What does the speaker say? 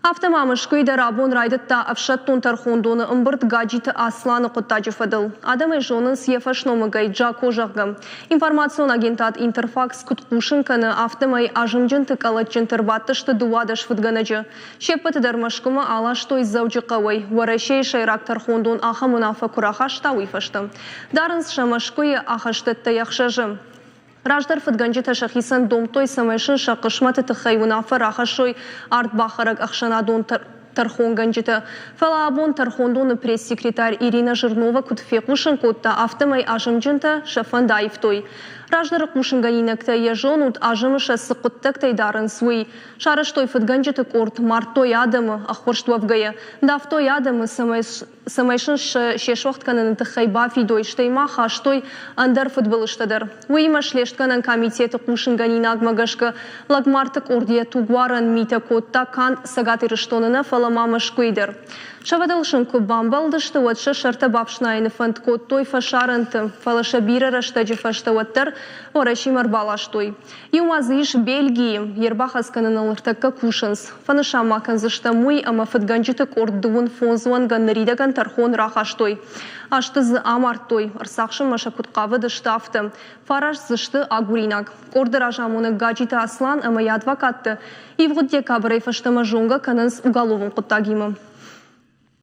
Афтӕ ма Мӕскуыйы дӕр абон райдыдта ӕфсӕддон тӕрхондоны ӕмбырд Гаджиты Асланы хъуыддаджы фӕдыл. Адӕм ӕй зонынц йӕ фӕсномыгӕй Джако, зӕгъгӕ. Информацион агентад Интерфакс куыд хъусын кӕны, афтӕмӕй азымджынты къӕлӕтджынты ӕрбадтысты 12 фыдгӕнӕджы. Се ппӕты дӕр Мӕскуымӕ аластой Дзӕуджыхъӕуӕй, Уӕрӕсейы сӕйраг тӕрхондон ахӕм уынаффӕ куы рахаста, уый фӕстӕ. Дарынц сӕ Мӕскуыйы ахӕстӕттӕй ӕхсӕзы. Раздӕр фыдгӕнджытӕ сӕхицӕн домдтой, цӕмӕй сын сӕ хъысмӕты тыххӕй уынаффӕ рахӕссой ардбахӕрӕг ӕхсӕнадон тӕрхонгӕнджытӕ. Фӕлӕ абон тӕрхондоны пресс-секретарь Ирина Жирнова куыд фехъусын кодта, афтӕмӕй азымджынтӕ сӕ фӕнд аивтой. Раздӕры хъусынгӕнинӕгтӕ йӕ зонут, азымы сӕ цы хъуыддӕгтӕй дарынц, уый. Сарӕзтой фыдгӕнджыты къорд, мардтой адӕмы, ӕххуырст уӕвгӕйӕ, давтой адӕмы, цӕмӕй сын се суӕгъд кӕныны тыххӕй бафидой, стӕй ма хастой ӕндӕр фыдбылызтӕ дӕр. Уыимӕ слестгӕнӕн комитеты хъусынгӕнинагмӕ гӕсгӕ лӕгмарты къорд йӕ тугуарӕн митӕ кодта канд Цӕгат Ирыстоны нӕ, фӕлӕ ма Мӕскуыйы дӕр. Сӕ фӕдыл сын куы бамбӕлдысты, уӕд сӕ сӕртӕ бафснайыны фӕнд кодтой фӕсарӕнты, фӕлӕ сӕ бирӕ рӕстӕджы фӕстӕ уӕддӕр Уӕрӕсемӕ ӕрбаластой. Иу ма дзы ис Бельгийы, йе рбахӕц кӕныныл ныртӕккӕ кусынц. Фӕнысан ма кӕндзыстӕм уый, ӕмӕ фыдгӕнджыты къорд 35 уӕнгӕн ныридӕгӕн тӕрхон рахастой. Азты дзы амардтой, ӕрцахсынмӕ сӕ куыд хъавыдысты, афтӕ. Фараст дзы сты агуринаг. Къорды разамонӕг Гаджиты Аслан ӕмӕ йӕ адвокатты ивгъуыд декабрӕй фӕстӕмӕ зонгӕ кӕнынц уголовон хъуыддагимӕ.